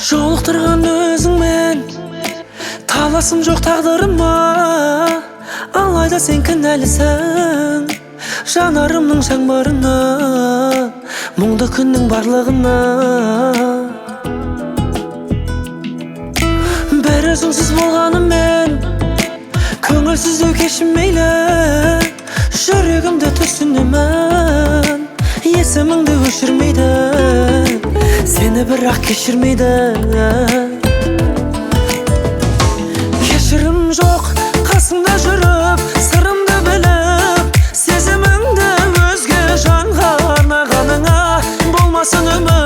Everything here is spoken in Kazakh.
Жолықтырған өзіңмен таласым жоқ тағдырыма. Алайда сен кінәлісің жанарымның жаңбырына, мұңды күннің барлығына. Бір өзіңсіз болғанымен көңілсіздеу кешім мейлі, жүрегімді түсінемін, есіміңді өшірмейді, сені бірақ кешірмейді. Кешірім жоқ қасыңда жүріп, сырымды біліп, сезіміңді өзге жанға арнағаныңа. Болмасын өмір